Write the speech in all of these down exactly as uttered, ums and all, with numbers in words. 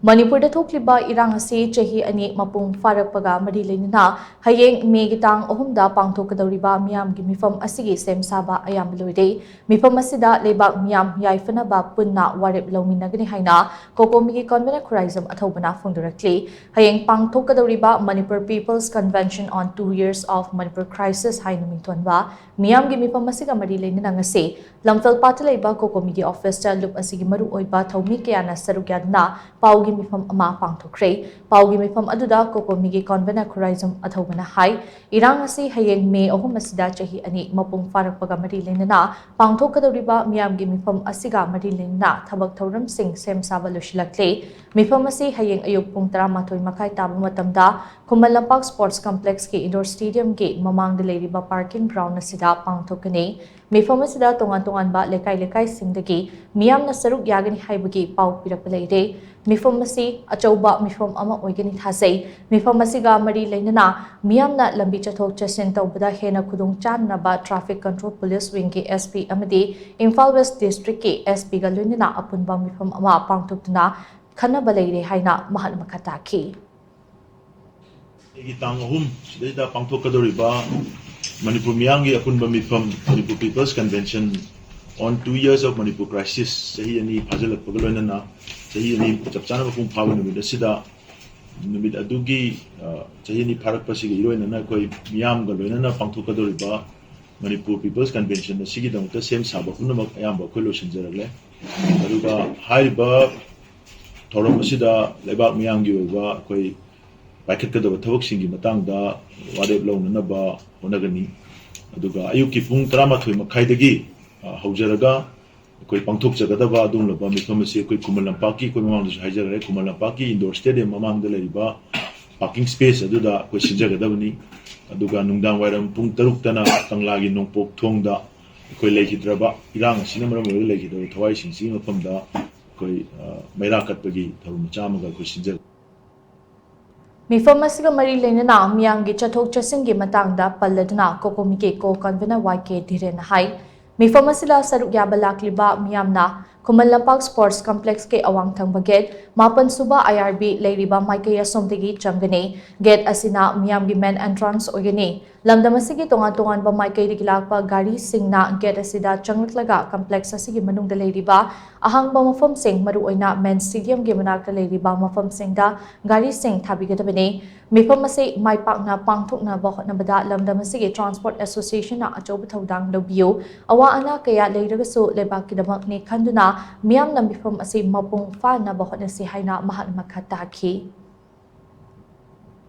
ꯃꯅꯤꯄꯨꯔꯗ ꯊꯣꯛꯂꯤꯕ ꯏꯔꯥꯡ ꯑꯁꯤ ꯆꯍꯤ ꯑꯅꯤ ꯃꯄꯨꯡ ꯐꯥꯔꯛꯄꯒ ꯃꯔꯤ ꯂꯩꯅꯅ ꯍꯌꯦꯡ ꯃꯦꯒꯤ ꯇꯥꯡ ꯑꯍꯨꯝꯗ ꯄꯥꯡꯊꯣꯛꯀꯗꯧꯔꯤꯕ ꯃꯤꯌꯥꯝꯒꯤ ꯃꯤꯐꯝ ꯑꯁꯤꯒꯤ ꯁꯦꯝ ꯁꯥꯕ ꯑꯌꯥꯝꯕ ꯂꯣꯏꯔꯦ꯫ ꯃꯤꯐꯝ ꯑꯁꯤꯗ ꯂꯩꯕꯥꯛ ꯃꯤꯌꯥꯝ ꯌꯥꯏꯐꯅꯕ ꯄꯨꯟꯅ ꯋꯥꯔꯦꯞ ꯂꯧꯃꯤꯟꯅꯒꯅꯤ ꯍꯥꯏꯅ ꯀꯣꯀꯣꯃꯤꯒꯤ ꯀꯟꯚꯦꯅꯔ ꯈꯨꯔꯥꯏꯖꯝ ꯑꯊꯧꯕꯅ ꯐꯣꯡꯗꯣꯔꯛꯂꯤ꯫ ꯍꯌꯦꯡ ꯄꯥꯡꯊꯣꯛꯀꯗꯧꯔꯤꯕ Manipur People's Convention on Two Years of Manipur Crisis ꯍꯥꯏꯅ ꯃꯤꯡꯊꯣꯟꯕ ꯃꯤꯌꯥꯝꯒꯤ ꯃꯤꯐꯝ ꯑꯁꯤꯒ ꯃꯔꯤ ꯂꯩꯅꯅ ꯉꯁꯤ ꯂꯝꯐꯦꯜꯄꯥꯠꯇ ꯂꯩꯕ ꯀꯣꯀꯣꯃꯤꯒꯤ ꯑꯣꯐꯤꯁꯇ ꯂꯨꯞ ꯑꯁꯤꯒꯤ ꯃꯔꯨꯑꯣꯏꯕ ꯊꯧꯃꯤ ꯀꯌꯥꯅ ꯁꯔꯨꯛ ꯌꯥꯗꯨꯅ ꯄꯥꯎꯒꯤ ꯃꯤꯐꯝ ꯑꯃ ꯄꯥꯡꯊꯣꯛꯈ꯭ꯔꯦ꯫ ꯄꯥꯎꯒꯤ ꯃꯤꯐꯝ ꯑꯗꯨꯗ ꯀꯣꯀꯣꯃꯤꯒꯤ ꯀꯟꯚꯦꯅꯔ ꯈꯨꯔꯥꯏꯖꯝ ꯑꯊꯧꯕꯅ ꯍꯥꯏ, ꯏꯔꯥꯡ ꯑꯁꯤ ꯍꯌꯦꯡ ꯃꯦ ꯑꯍꯨꯝ ꯑꯁꯤꯗ ꯆꯍꯤ ꯑꯅꯤ ꯃꯄꯨꯡ ꯐꯥꯔꯛꯄꯒ ꯃꯔꯤ ꯂꯩꯅꯅ ꯄꯥꯡꯊꯣꯛꯀꯗꯧꯔꯤꯕ ꯃꯤꯌꯥꯝꯒꯤ ꯃꯤꯐꯝ ꯑꯁꯤꯒ ꯃꯔꯤ ꯂꯩꯅꯅ ꯊꯕꯛ ꯊꯧꯔꯝꯁꯤꯡ ꯁꯦꯝ ꯁꯥꯕ ꯂꯣꯏꯁꯤꯜꯂꯛꯂꯦ꯫ ꯃꯤꯐꯝ ꯑꯁꯤ ꯍꯌꯦꯡ ꯑꯌꯨꯛ ꯄꯨꯡ ꯇꯔꯥꯃꯥꯊꯣꯏ ꯃꯈꯥꯏ ꯇꯥꯕ ꯃꯇꯝꯗ ꯈꯨꯃꯟ ꯂꯝꯄꯥꯛ ꯁ꯭ꯄꯣꯔꯠꯁ ꯀꯝꯄ꯭ꯂꯦꯛꯁꯀꯤ ꯏꯟꯗꯣꯔ ꯁ꯭ꯇꯦꯗꯤꯌꯝꯒꯤ ꯃꯃꯥꯡꯗ ꯂꯩꯔꯤꯕ ꯄꯥꯔꯀꯤꯡ ꯒ꯭ꯔꯥꯎꯟ ꯑꯁꯤꯗ ꯄꯥꯡꯊꯣꯛꯀꯅꯤ꯫ ꯃꯤꯐꯝ ꯑꯁꯤꯗ ꯇꯣꯉꯥꯟ ꯇꯣꯉꯥꯟꯕ ꯂꯩꯀꯥꯏ ꯂꯩꯀꯥꯏꯁꯤꯡꯗꯒꯤ ꯃꯤꯌꯥꯝꯅ ꯁꯔꯨꯛ ꯌꯥꯒꯅꯤ ꯍꯥꯏꯕꯒꯤ ꯄꯥꯎ ꯄꯤꯔꯛꯄ ꯂꯩꯔꯦ꯫ ꯃꯤꯐꯝ ꯑꯁꯤ ꯑꯆꯧꯕ ꯃꯤꯐꯝ ꯑꯃ ꯑꯣꯏꯒꯅꯤ ꯊꯥꯖꯩ꯫ ꯃꯤꯐꯝ ꯑꯁꯤꯒ ꯃꯔꯤ ꯂꯩꯅꯅ ꯃꯤꯌꯥꯝꯅ ꯂꯝꯕꯤ ꯆꯠꯊꯣꯛ ꯆꯠꯁꯤꯟ ꯇꯧꯕꯗ ꯍꯦꯟꯅ ꯈꯨꯗꯣꯡ ꯆꯥꯅꯕ Traffic Control Police Wingꯒꯤ S P ꯑꯃꯗꯤ ꯏꯝꯐꯥꯜ ꯋꯦꯁ ꯗꯤꯁꯇ꯭ꯔꯤꯛꯀꯤ S Pꯒ ꯂꯣꯏꯅꯅ ꯑꯄꯨꯟꯕ ꯃꯤꯐꯝ ꯑꯃ ꯄꯥꯡꯊꯣꯛꯇꯨꯅ ꯈꯟꯅꯕ ꯂꯩꯔꯦ ꯍꯥꯏꯅ ꯃꯍꯥꯛꯅ ꯃꯈꯥ ꯇꯥꯈꯤ꯫ ꯑꯩꯒꯤ ꯇꯥꯡ ꯑꯍꯨꯝ ꯁꯤꯗꯩꯗ ꯄꯥꯡꯊꯣꯛꯀꯗꯧꯔꯤꯕ ꯃꯅꯤꯄꯨꯔ ꯃꯤꯌꯥꯝꯒꯤ ꯑꯄꯨꯟꯕ ꯃꯤꯐꯝ, Manipur People's Convention on Two Years of Manipur Crisis, ꯆꯍꯤ ꯑꯅꯤ ꯐꯥꯖꯤꯜꯂꯛꯄꯒ ꯂꯣꯏꯅꯅ, ꯆꯍꯤ ꯑꯅꯤ ꯆꯞ ꯆꯥꯅ ꯃꯄꯨꯡ ꯐꯥꯕ ꯅꯨꯃꯤꯠ ꯑꯁꯤꯗ, ꯅꯨꯃꯤꯠ ꯑꯗꯨꯒꯤ, ꯑ, ꯆꯍꯤ ꯑꯅꯤ ꯐꯥꯔꯛꯄꯁꯤꯒ ꯏꯔꯣꯏꯅꯅ ꯑꯩꯈꯣꯏ ꯃꯤꯌꯥꯝꯒ ꯂꯣꯏꯅꯅ ꯄꯥꯡꯊꯣꯛꯀꯗꯧꯔꯤꯕ Manipur People's Convention ꯑꯁꯤꯒꯤꯗꯃꯛꯇ ꯁꯦꯝ ꯁꯥꯕ ꯄꯨꯝꯅꯃꯛ ꯑꯌꯥꯝꯕ ꯑꯩꯈꯣꯏ ꯂꯣꯏꯁꯤꯟꯖꯔꯛꯂꯦ꯫ ꯑꯗꯨꯒ ꯍꯥꯏꯔꯤꯕ ꯊꯧꯔꯝ ꯑꯁꯤꯗ ꯂꯩꯕꯥꯛ ꯃꯤꯌꯥꯝꯒꯤ ꯑꯣꯏꯕ ꯑꯩꯈꯣꯏ ꯄꯥꯏꯈꯠꯀꯗꯕ ꯊꯕꯛꯁꯤꯡꯒꯤ ꯃꯇꯥꯡꯗ ꯋꯥꯔꯦꯞ ꯂꯧꯅꯅꯕ ꯍꯣꯠꯅꯒꯅꯤ꯫ ꯑꯗꯨꯒ ꯑꯌꯨꯛꯀꯤ ꯄꯨꯡ ꯇꯔꯥꯃꯥꯊꯣꯏ ꯃꯈꯥꯏꯗꯒꯤ, ꯑ, ꯍꯧꯖꯔꯒ ꯑꯩꯈꯣꯏ ꯄꯥꯡꯊꯣꯛꯆꯒꯗꯕ ꯑꯗꯨꯒꯨꯝꯂꯕ ꯃꯤꯐꯝ ꯑꯁꯤ ꯑꯩꯈꯣꯏ ꯈꯨꯃꯟ ꯂꯝꯄꯥꯛꯀꯤ, ꯑꯩꯈꯣꯏ ꯃꯃꯥꯡꯗꯁꯨ ꯍꯥꯏꯖꯈ꯭ꯔꯦ, ꯈꯨꯃꯟ ꯂꯝꯄꯥꯛꯀꯤ ꯏꯟꯗꯣꯔ ꯁ꯭ꯇꯦꯗꯤꯌꯝ ꯃꯃꯥꯡꯗ ꯂꯩꯔꯤꯕ ꯄꯥꯔꯀꯤꯡ ꯁ꯭ꯄꯦꯁ ꯑꯗꯨꯗ ꯑꯩꯈꯣꯏ ꯁꯤꯟꯖꯒꯗꯕꯅꯤ꯫ ꯑꯗꯨꯒ ꯅꯨꯡꯗꯥꯡ ꯋꯥꯏꯔꯝ ꯄꯨꯡ ꯇꯔꯨꯛꯇꯅ ꯀꯪꯂꯥꯒꯤ ꯅꯣꯡꯄꯣꯛ ꯊꯣꯡꯗ ꯑꯩꯈꯣꯏ ꯂꯩꯈꯤꯗ꯭ꯔꯕ, ꯏꯔꯥꯡ ꯑꯁꯤꯅ ꯃꯔꯝ ꯑꯣꯏꯔꯒ ꯂꯩꯈꯤꯗ꯭ꯔꯕ ꯊꯋꯥꯏꯁꯤꯡꯁꯤꯒꯤ ꯃꯐꯝꯗ ꯑꯩꯈꯣꯏ, ꯑ, ꯃꯩꯔꯥ ꯀꯠꯄꯒꯤ ꯊꯧꯔꯝ ꯃꯆꯥ ꯑꯃꯒ ꯑꯩꯈꯣꯏ ꯁꯤꯟꯖꯒꯅꯤ꯫ ꯃꯤꯐꯝ ꯑꯁꯤꯒ ꯃꯔꯤ ꯂꯩꯅꯅ ꯃꯤꯌꯥꯝꯒꯤ ꯆꯠꯊꯣꯛ ꯆꯠꯁꯤꯟꯒꯤ ꯃꯇꯥꯡꯗ ꯄꯜꯂꯗꯨꯅ ꯀꯣꯀꯣꯃꯤꯒꯤ ꯀꯣ ꯀꯟꯚꯦꯅꯔ ꯋꯥꯏ ꯀꯦ ꯙꯤꯔꯦꯟꯅ ꯍꯥꯏ, ꯃꯤꯐꯝ ꯑꯁꯤꯗ ꯁꯔꯨꯛ ꯌꯥꯕ ꯂꯥꯛꯂꯤꯕ ꯃꯤꯌꯥꯝꯅ ꯈꯨꯃꯟ ꯂꯝꯄꯥꯛ Sports Complexꯀꯤ ꯑꯋꯥꯡ ꯊꯪꯕ gate, ꯃꯥꯄꯟ ꯁꯨꯕ I R B ꯂꯩꯔꯤꯕ ꯃꯥꯏꯀꯩ ꯑꯁꯣꯝꯗꯒꯤ ꯆꯪꯒꯅꯤ꯫ Gate ꯑꯁꯤꯅ ꯃꯤꯌꯥꯝꯒꯤ main entrance ꯑꯣꯏꯒꯅꯤ꯫ ꯂꯝꯗꯝ ꯑꯁꯤꯒꯤ ꯇꯣꯉꯥꯟ ꯇꯣꯉꯥꯟꯕ ꯃꯥꯏꯀꯩꯗꯒꯤ ꯂꯥꯛꯄ ꯒꯥꯔꯤꯁꯤꯡꯅ gate ꯑꯁꯤꯗ ꯆꯪꯂꯛꯂꯒ complex ꯑꯁꯤꯒꯤ ꯃꯅꯨꯡꯗ ꯂꯩꯔꯤꯕ ꯑꯍꯥꯡꯕ ꯃꯐꯝꯁꯤꯡ, ꯃꯔꯨꯑꯣꯏꯅ main stadiumꯒꯤ ꯃꯅꯥꯛꯇ ꯂꯩꯔꯤꯕ ꯃꯐꯝꯁꯤꯡꯗ ꯒꯥꯔꯤꯁꯤꯡ ꯊꯥꯕꯤꯒꯗꯕꯅꯤ꯫ ꯃꯤꯐꯝ ꯑꯁꯤ ꯃꯥꯏ ꯄꯥꯛꯅ ꯄꯥꯡꯊꯣꯛꯅꯕ ꯍꯣꯠꯅꯕꯗ ꯂꯝꯗꯝ ꯑꯁꯤꯒꯤ Transport Associationꯅ ꯑꯆꯧꯕ ꯊꯧꯗꯥꯡ ꯂꯧꯕꯤꯌꯨ꯫ ꯑꯋꯥ ꯑꯅꯥ ꯀꯌꯥ ꯂꯩꯔꯒꯁꯨ ꯂꯩꯕꯥꯛꯀꯤꯗꯃꯛꯅꯤ ꯈꯟꯗꯨꯅ ꯃꯤꯌꯥꯝꯅ ꯃꯤꯐꯝ ꯑꯁꯤ ꯃꯄꯨꯡ ꯐꯥꯅꯕ ꯍꯣꯠꯅꯁꯤ ꯍꯥꯏꯅ ꯃꯍꯥꯛꯅ ꯃꯈꯥ ꯇꯥꯈꯤ꯫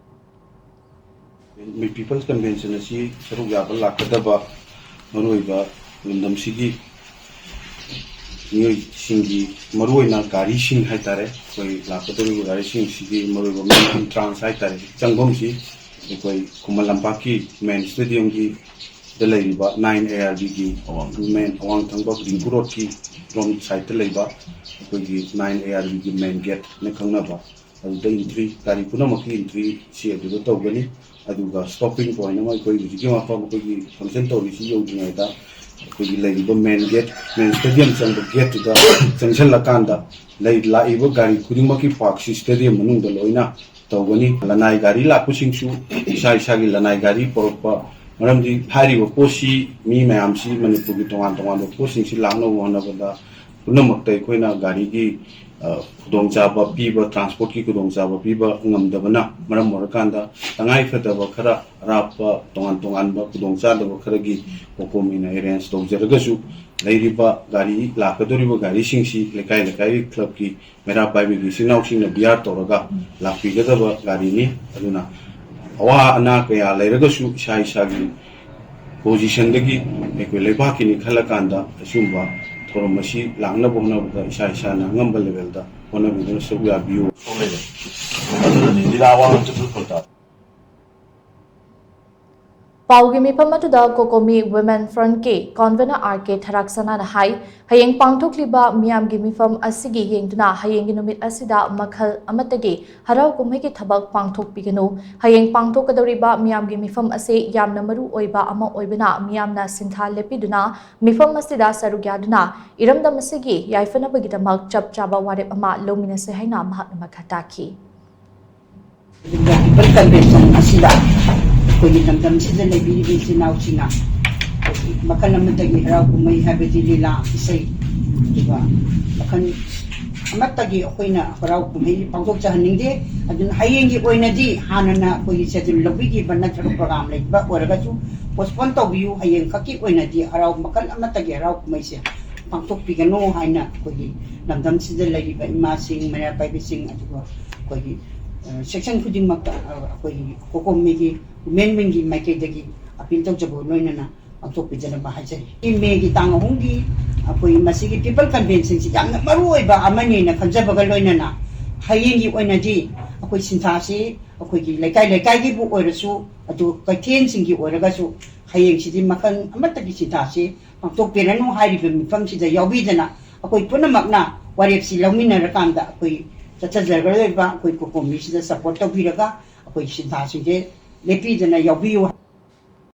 People's Convention ꯑꯁꯤ ꯁꯔꯨꯛ ꯌꯥꯕ ꯂꯥꯛꯀꯗꯕ ꯃꯔꯨꯑꯣꯏꯕ ꯂꯝꯗꯝꯁꯤꯒꯤ ꯃꯤꯑꯣꯏꯁꯤꯡꯒꯤ, ꯃꯔꯨꯑꯣꯏꯅ ꯒꯥꯔꯤꯁꯤꯡ ꯍꯥꯏꯇꯥꯔꯦ, ꯑꯩꯈꯣꯏ ꯂꯥꯛꯀꯗꯧꯔꯤꯕ ꯒꯥꯔꯤꯁꯤꯡꯁꯤꯒꯤ ꯃꯔꯨꯑꯣꯏꯕ main entrance ꯍꯥꯏꯇꯥꯔꯦ, ꯆꯪꯐꯝꯁꯤ ꯑꯩꯈꯣꯏ ꯈꯨꯃꯟ ꯂꯝꯄꯥꯛꯀꯤ main stadiumꯒꯤ ꯗ ꯂꯩꯔꯤꯕ nine A R Bꯒꯤ ꯑꯋꯥꯡ, main ꯑꯋꯥꯡ ꯊꯪꯕ ꯗꯤꯡꯀꯨ roadꯀꯤ ꯔꯣꯝ sideꯇ ꯂꯩꯕ ꯑꯩꯈꯣꯏꯒꯤ nine A R Bꯒꯤ main gateꯅ ꯈꯪꯅꯕ, ꯑꯗꯨꯗ entry, ꯒꯥꯔꯤ ꯄꯨꯝꯅꯃꯛꯀꯤ entry ꯁꯤ ꯑꯗꯨꯗ ꯇꯧꯒꯅꯤ꯫ ꯑꯗꯨꯒ stopping point ꯑꯃ ꯑꯩꯈꯣꯏ ꯍꯧꯖꯤꯛꯀꯤ ꯃꯐꯝ ꯑꯩꯈꯣꯏꯒꯤ function ꯇꯧꯔꯤꯁꯤ ꯌꯧꯗ꯭ꯔꯤꯉꯩꯗ ꯑꯩꯈꯣꯏꯒꯤ ꯂꯩꯔꯤꯕ main gate, main stadium ꯆꯪꯕ gateꯇꯨꯗ ꯆꯪꯁꯤꯜꯂꯀꯥꯟꯗ ꯂꯩ-, ꯂꯥꯛꯏꯕ ꯒꯥꯔꯤ ꯈꯨꯗꯤꯡꯃꯛꯀꯤ parkꯁꯤ stadium ꯃꯅꯨꯡꯗ ꯂꯣꯏꯅ ꯇꯧꯒꯅꯤ꯫ ꯂꯅꯥꯏ ꯒꯥꯔꯤ ꯂꯥꯛꯄꯁꯤꯡꯁꯨ ꯏꯁꯥ ꯏꯁꯥꯒꯤ ꯂꯅꯥꯏ ꯒꯥꯔꯤ ꯄꯨꯔꯛꯄ, ꯃꯔꯝꯗꯤ ꯍꯥꯏꯔꯤꯕ ꯄꯣꯠꯁꯤ ꯃꯤ ꯃꯌꯥꯝꯁꯤ, ꯃꯅꯤꯄꯨꯔꯒꯤ ꯇꯣꯉꯥꯟ ꯇꯣꯉꯥꯟꯕ ꯄꯣꯠꯁꯤꯡꯁꯤ ꯂꯥꯛꯅꯕ ꯍꯣꯠꯅꯕꯗ ꯄꯨꯝꯅꯃꯛꯇ ꯑꯩꯈꯣꯏꯅ ꯒꯥꯔꯤꯒꯤ, ꯑ, ꯈꯨꯗꯣꯡꯆꯥꯕ ꯄꯤꯕ, transportꯀꯤ ꯈꯨꯗꯣꯡꯆꯥꯕ ꯄꯤꯕ ꯉꯝꯗꯕꯅ ꯃꯔꯝ ꯑꯣꯏꯔꯀꯥꯟꯗ, ꯇꯉꯥꯏꯐꯗꯕ ꯈꯔ ꯑꯔꯥꯞꯄ ꯇꯣꯉꯥꯟ ꯇꯣꯉꯥꯟꯕ ꯈꯨꯗꯣꯡꯆꯥꯗꯕ ꯈꯔꯒꯤ COCOMIꯅ arrange ꯇꯧꯖꯔꯒꯁꯨ, ꯂꯩꯔꯤꯕ ꯒꯥꯔꯤ, ꯂꯥꯛꯀꯗꯧꯔꯤꯕ ꯒꯥꯔꯤꯁꯤꯡꯁꯤ ꯂꯩꯀꯥꯏ ꯂꯩꯀꯥꯏꯒꯤ clubꯀꯤ ꯃꯩꯔꯥ ꯄꯥꯏꯕꯤꯒꯤ ꯏꯆꯤꯟ ꯏꯅꯥꯎꯁꯤꯡꯅ bear ꯇꯧꯔꯒ ꯂꯥꯛꯄꯤꯒꯗꯕ ꯒꯥꯔꯤꯅꯤ꯫ ꯑꯗꯨꯅ ꯑꯋꯥ ꯑꯅꯥ ꯀꯌꯥ ꯂꯩꯔꯒꯁꯨ ꯏꯁꯥ ꯏꯁꯥꯒꯤ positionꯗꯒꯤ ꯑꯩꯈꯣꯏ ꯂꯩꯕꯥꯛꯀꯤꯅꯤ ꯈꯜꯂꯀꯥꯟꯗ ꯑꯁꯤꯒꯨꯝꯕ ꯊꯧꯔꯝ ꯑꯁꯤ ꯂꯥꯛꯅꯕ ꯍꯣꯠꯅꯕꯗ ꯏꯁꯥ ꯏꯁꯥꯅ ꯑꯉꯝꯕ levelꯗ ꯍꯣꯠꯅꯕꯤꯗꯨꯅ ꯁꯔꯨꯛ ꯌꯥꯕꯤꯌꯨ꯫ ꯊꯣꯛꯂꯛꯏꯕ꯫ ꯑꯗꯨꯅꯅꯤ ꯂꯤꯂꯥ ꯋꯥ ꯉꯥꯡ ꯆꯠꯄꯁꯨ ꯐꯔꯛ ꯇꯥꯔꯦ꯫ ꯄꯥꯎꯒꯤ ꯃꯤꯐꯝ ꯑꯗꯨꯗ COCOMI Women Front ꯀꯤ convener R K ꯊꯔꯥꯛꯁꯅꯥꯅ ꯍꯥꯏ, ꯍꯌꯦꯡ ꯄꯥꯡꯊꯣꯛꯂꯤꯕ ꯃꯤꯌꯥꯝꯒꯤ ꯃꯤꯐꯝ ꯑꯁꯤꯒꯤ ꯌꯦꯡꯗꯨꯅ ꯍꯌꯦꯡꯒꯤ ꯅꯨꯃꯤꯠ ꯑꯁꯤꯗ ꯃꯈꯜ ꯑꯃꯠꯇꯒꯤ ꯍꯔꯥꯎ ꯀꯨꯝꯍꯩꯒꯤ ꯊꯕꯛ ꯄꯥꯡꯊꯣꯛꯄꯤꯒꯅꯨ꯫ ꯍꯌꯦꯡ ꯄꯥꯡꯊꯣꯛꯀꯗꯧꯔꯤꯕ ꯃꯤꯌꯥꯝꯒꯤ ꯃꯤꯐꯝ ꯑꯁꯤ ꯌꯥꯝꯅ ꯃꯔꯨ ꯑꯣꯏꯕ ꯑꯃ ꯑꯣꯏꯕꯅ ꯃꯤꯌꯥꯝꯅ ꯁꯤꯟꯊꯥ ꯂꯦꯞꯄꯤꯗꯨꯅ ꯃꯤꯐꯝ ꯑꯁꯤꯗ ꯁꯔꯨꯛ ꯌꯥꯗꯨꯅ ꯏꯔꯝꯗꯝ ꯑꯁꯤꯒꯤ ꯌꯥꯏꯐꯅꯕꯒꯤꯗꯃꯛ ꯆꯞ ꯆꯥꯕ ꯋꯥꯔꯦꯞ ꯑꯃ ꯂꯧꯃꯤꯟꯅꯁꯤ ꯍꯥꯏꯅ ꯃꯍꯥꯛꯅ ꯃꯈꯥ ꯇꯥꯈꯤ꯫ ꯑꯗꯨꯒ People Convention ꯑꯁꯤꯗ ꯑꯩꯈꯣꯏꯒꯤ ꯂꯝꯗꯝꯁꯤꯗ ꯂꯩꯕꯤꯔꯤꯕ ꯏꯆꯤꯜ ꯏꯅꯥꯎꯁꯤꯡꯅ ꯃꯈꯜ ꯑꯃꯠꯇꯒꯤ ꯍꯔꯥꯎ ꯀꯨꯝꯍꯩ ꯍꯥꯏꯕꯗꯤ ꯂꯤꯂꯥ, ꯏꯁꯩ, ꯑꯗꯨꯒ ꯃꯈꯜ ꯑꯃꯠꯇꯒꯤ ꯑꯩꯈꯣꯏꯅ ꯍꯔꯥꯎ ꯀꯨꯝꯍꯩ ꯄꯥꯡꯊꯣꯛꯆꯍꯟꯅꯤꯡꯗꯦ꯫ ꯑꯗꯨꯅ ꯍꯌꯦꯡꯒꯤ ꯑꯣꯏꯅꯗꯤ ꯍꯥꯟꯅꯅ ꯑꯩꯈꯣꯏꯒꯤ schedule ꯂꯧꯕꯤꯈꯤꯕ ꯅꯠꯇ꯭ꯔꯒ program ꯂꯩꯕ ꯑꯣꯏꯔꯒꯁꯨ postpone ꯇꯧꯕꯤꯌꯨ꯫ ꯍꯌꯦꯡ ꯈꯛꯀꯤ ꯑꯣꯏꯅꯗꯤ ꯍꯔꯥꯎ, ꯃꯈꯜ ꯑꯃꯠꯇꯒꯤ ꯍꯔꯥꯎ ꯀꯨꯝꯍꯩꯁꯦ ꯄꯥꯡꯊꯣꯛꯄꯤꯒꯅꯨ ꯍꯥꯏꯅ ꯑꯩꯈꯣꯏꯒꯤ ꯂꯝꯗꯝꯁꯤꯗ ꯂꯩꯔꯤꯕ ꯏꯃꯥꯁꯤꯡ, ꯃꯩꯔꯥ ꯄꯥꯏꯕꯤꯁꯤꯡ, ꯑꯗꯨꯒ ꯑꯩꯈꯣꯏꯒꯤ section ꯈꯨꯗꯤꯡꯃꯛꯇ ꯑꯩꯈꯣꯏꯒꯤ COCOMI ꯒꯤ women wing ꯒꯤ ꯃꯥꯏꯀꯩꯗꯒꯤ appeal ꯇꯧꯖꯕꯒ ꯂꯣꯏꯅꯅ ꯄꯥꯡꯊꯣꯛꯄꯤꯗꯅꯕ ꯍꯥꯏꯖꯔꯤ꯫ May ꯒꯤ ꯇꯥꯡ ꯑꯍꯨꯝꯒꯤ ꯑꯩꯈꯣꯏ ꯃꯁꯤꯒꯤ People Convention ꯁꯤ ꯌꯥꯝꯅ ꯃꯔꯨ ꯑꯣꯏꯕ ꯑꯃꯅꯤꯅ ꯈꯟꯖꯕꯒ ꯂꯣꯏꯅꯅ ꯍꯌꯦꯡꯒꯤ ꯑꯣꯏꯅꯗꯤ ꯑꯩꯈꯣꯏ ꯁꯤꯟꯊꯥꯁꯤ ꯑꯩꯈꯣꯏꯒꯤ ꯂꯩꯀꯥꯏ ꯂꯩꯀꯥꯏꯒꯤꯕꯨ ꯑꯣꯏꯔꯁꯨ, ꯑꯗꯨ ꯀꯩꯊꯦꯜꯁꯤꯡꯒꯤ ꯑꯣꯏꯔꯒꯁꯨ ꯍꯌꯦꯡꯁꯤꯗꯤ ꯃꯈꯜ ꯑꯃꯠꯇꯒꯤ ꯁꯤꯟꯊꯥꯁꯤ ꯄꯥꯡꯊꯣꯛꯄꯤꯔꯅꯨ ꯍꯥꯏꯔꯤꯕ ꯃꯤꯐꯝꯁꯤꯗ ꯌꯥꯎꯕꯤꯗꯅ ꯑꯩꯈꯣꯏ ꯄꯨꯝꯅꯃꯛꯅ ꯋꯥꯔꯦꯞꯁꯤ ꯂꯧꯃꯤꯟꯅꯔꯀꯥꯟꯗ ꯑꯩꯈꯣꯏ ꯆꯠꯊꯖꯒꯗꯧꯔꯤꯕ ꯑꯩꯈꯣꯏ COCOMI ꯁꯤꯗ support ꯇꯧꯕꯤꯔꯒ ꯑꯩꯈꯣꯏ ꯁꯤꯟꯊꯥꯁꯤꯡꯁꯦ ꯂꯦꯞꯄꯤꯗꯅ ꯌꯥꯎꯕꯤꯌꯨ꯫